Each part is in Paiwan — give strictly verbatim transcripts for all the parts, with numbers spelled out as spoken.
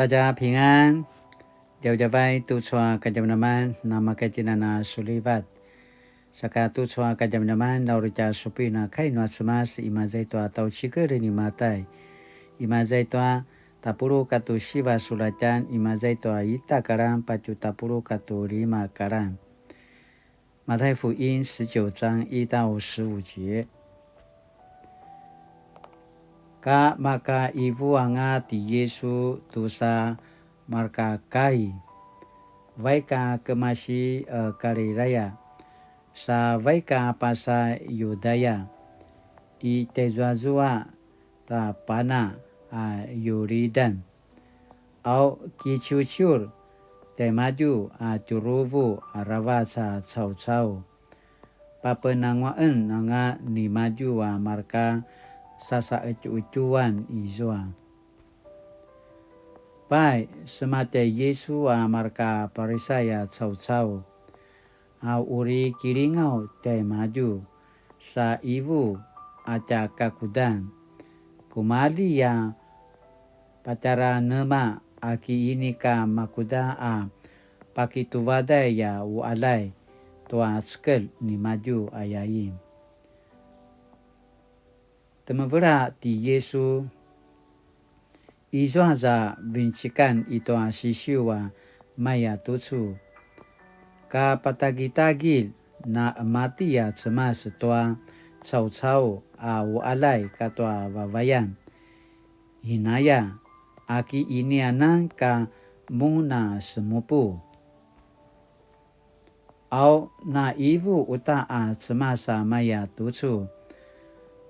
大家平安, djavadjavai tucu a kadjamadjaman, namakaitinana sulivat. Saka tucu a kadjamadjaman, uri tja supin a kai nua Cemas, imaza i tua tjaucikel ni Matai. Imaza i tua tapuluq katua siva sulatjan, imaza i tua ita karan patje tapuluq katua lima karan. 马太福音十九章一到十五节。 Ka maka ivu anga ti Yisu tusa marka kai, vaik a kemasi a Galilaya, sa vaik a pasa Yudaya, i taizuazua ta pana a Yuridan. Au kiciuciur tjaimadju a tjuruvu aravac a caucau. Papenanguaqen anga nimadju a marka sasaqetjuqetjuan izua. Pai, sema tjai Yisu a marka Parisai a caucau, a uri kilingaw tjaimadju sa ivu a tja kakudan. Kumalji a patjara nema a ki inika makuda a pakituvaday a uqaljay tua cekelj nimadju, ayain. Temevela ti Yisu, izua za vinecikan i tua sisiu a maya tucu. Ka patagitagilj na emati a Cemas tua caucau a uqaljay katua vavayan. Inaya, a ki inianan ka mun a semupu. Au na ivu uta a Cemas a maya tucu.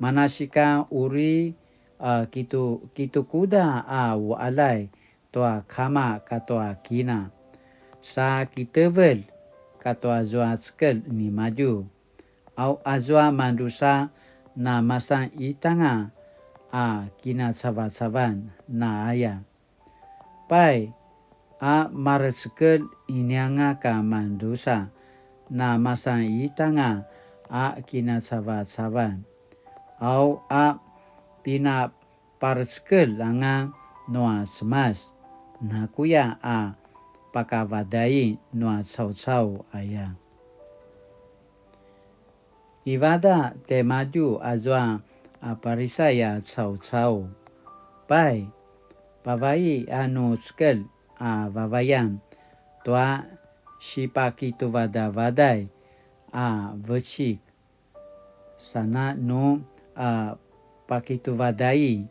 Manasika uri a kitu, kitukuda a uqaljay tua kama katua kina. Sa kitevelj katua zua cekelj nimadju. Au azua madrusa na masan itanga a kinacavacavan na aya. Pai, a marecekelj inianga ka madrusa na masan itanga a kinacavacavan. Au a pinaparecekelj anga nua Cemas, nakuya a pakavadai nua caucau aya. Ivada tjaimadju azua a Parisai a caucau. Pai, pavai a nu cekelj a vavayan tua sipakituvadavaday a vecik. Sana nu a pakituvadai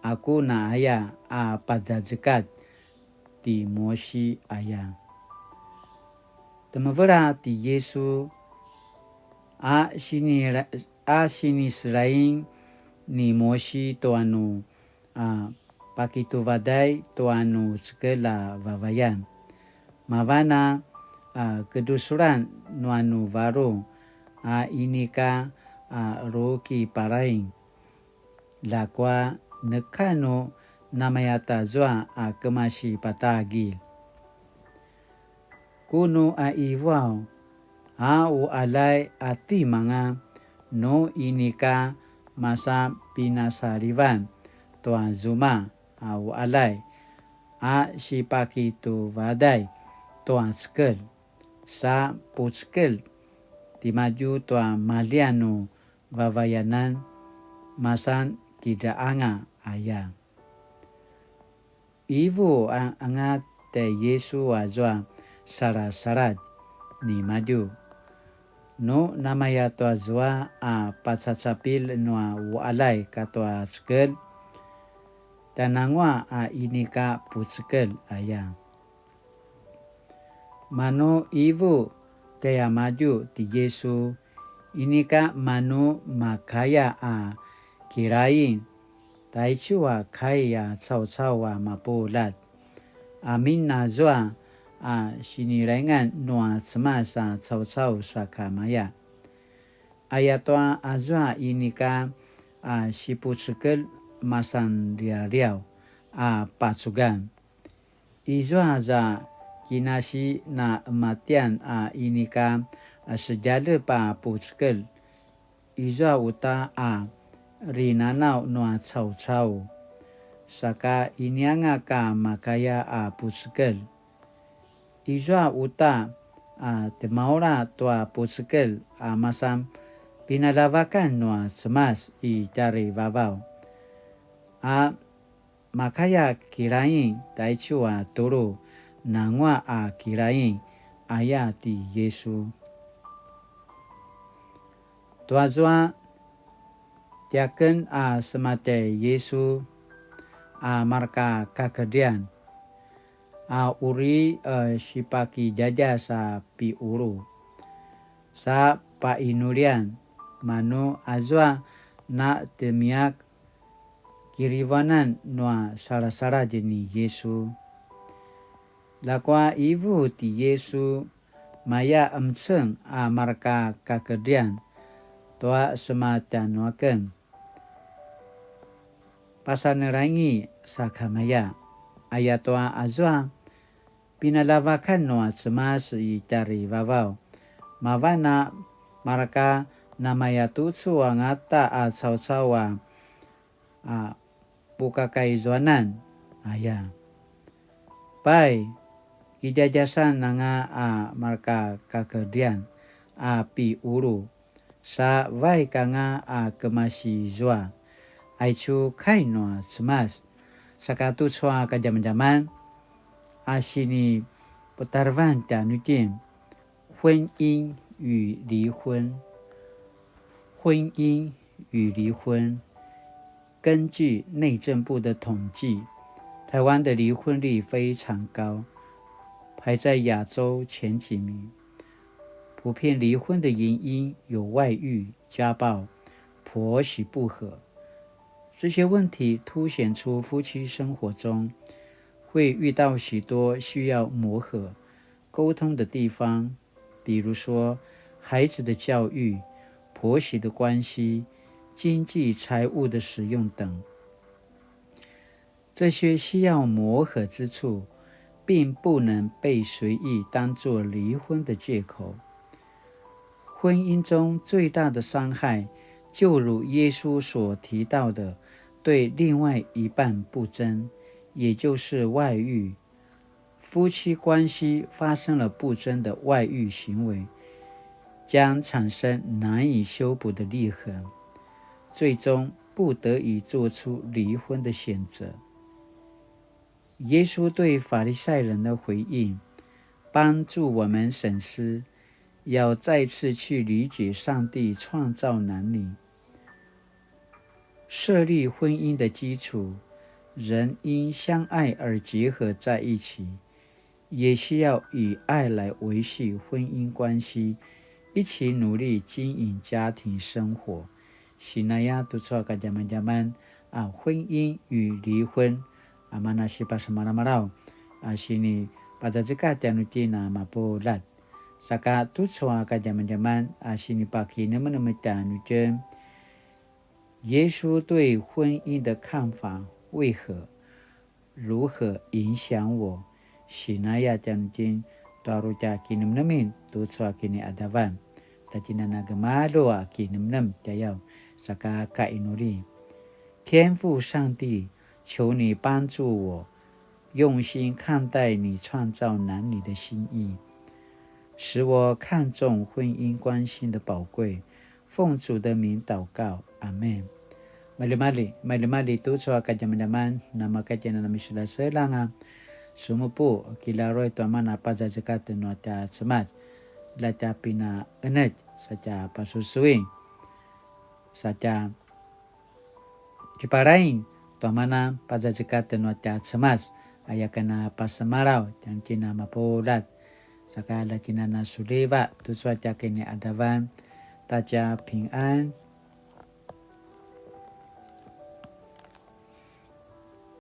aku na aya a pazazekatj ti Mosi aya. Temevela ti Yisu, a sinila-, a siniselaing ni Mosi tua nu a pakituvaday tua nu cekelj a vavayan. Mavan a, a, kedusulan nua nu varung, a inika, a, rukiparaing. Ljakua neka nu namayatazua a kemasi patagilj. Ku nu a ivuaw, a uqaljay a timanga nu inika masa pinasalivan tua zuma a uqaljay a sipakituvaday tua cekelj, sa pucekelj timadju tua maljian nu vavayanan, masan kidraanga aya. Ivu a-, anga tjai Yisu azua salasaladj nimadju. Nu namaya tua zua a pacacapilj nua uqaljay katua cekelj, tjananguaq a inika pucekelj aya. Manu ivu tjaimadju ti Yisu, inika manu makaya a kilaing, taicu a kai a caucau a mapuljat. Amin azua a sinilaingan nua Cemas a caucau sakamaya. Ayatua azua inika a sipucekelj masanliawliaw a pacugan. Izua za kinasi na ematian a inika a sedjalep a pucekelj, izua uta a rinanaw nua caucau. saka inianga ka makaya a pucekelj. Izua uta a temaula tua pucekelj a masan pinaljavakan nua Cemas i tjarivavaw. A makaya kilaing taicu a tulu, nangua a kilaing, aya ti Yisu. Tuazua tiaken a sematjai Yisu a marka kakedrian, a uri e sipakidjadjas a piulu, sa painuljan, manu azua na temiak kirivanan nua salasaladj ni Yisu. Ljakua ivu ti Yisu, maya emceng a marka kakedrian tua sema tjanuaken. Pasanelaingi sakamaya, ayatua azua pinaljavakan nua Cemas i tjarivavaw, mavan a marka namayatucu angata a caucau a a pukakaizuanan aya. Pai, kidjadjasan anga a marka kakedrian a piulu, sa vaik anga a kemasi zua. Aicu kai nua Cemas, saka tucu a kadjamadjaman a sini putarevan tjanuitjen, 婚姻与离婚, 婚姻与离婚. 根据内政部的统计，台湾的离婚率非常高，排在亚洲前几名。普遍离婚的原因有外遇、家暴、婆媳不和，这些问题凸显出夫妻生活中会遇到许多需要磨合、沟通的地方，比如说孩子的教育、婆媳的关系、经济财务的使用等。这些需要磨合之处，并不能被随意当作离婚的借口。婚姻中最大的伤害，就如耶稣所提到的，对另外一半不贞，也就是外遇。夫妻关系发生了不贞的外遇行为，将产生难以修补的裂痕，最终不得已做出离婚的选择。耶稣对法利赛人的回应，帮助我们省思，要再次去理解上帝创造男女，设立婚姻的基础，人因相爱而结合在一起，也需要以爱来维系婚姻关系，一起努力经营家庭生活。Sinaya tucu a kadjamadjaman a 婚姻与离婚, a mana sipasemalamalaw, a sini pazazekatj tjanuitjen a mapuljat. Saka tucu a kadjamadjaman a sini pakinemenem tjanuitjen. 耶稣对婚姻的看法为何？如何影响我？Sinaya tjanuitjen tua uri tja kinemenemen tucu a kiniqadavan. Lja tjen a na gemalju a kinemenem tjayaw, saka kainuli. 天父上帝，求你帮助我用心看待你创造男女的心意，使我看重婚姻关系的宝贵。奉主的名祷告，阿们。Maljimalji, maljimalji tucu a kadjamadjaman, namakatjena namisilaselang a sumupu, kilaruay tua mana pazazekatj nua tja Cemas, lja tja pinaenetj, sa tja pasusuin, sa tja kiparaing tua mana pazazekatj nua tja Cemas, aya ken a pasemalaw, tjanuitjen a mapuljat, saka lja tjen a na suliva tucu a tja kiniqadavan, ta tja pingan,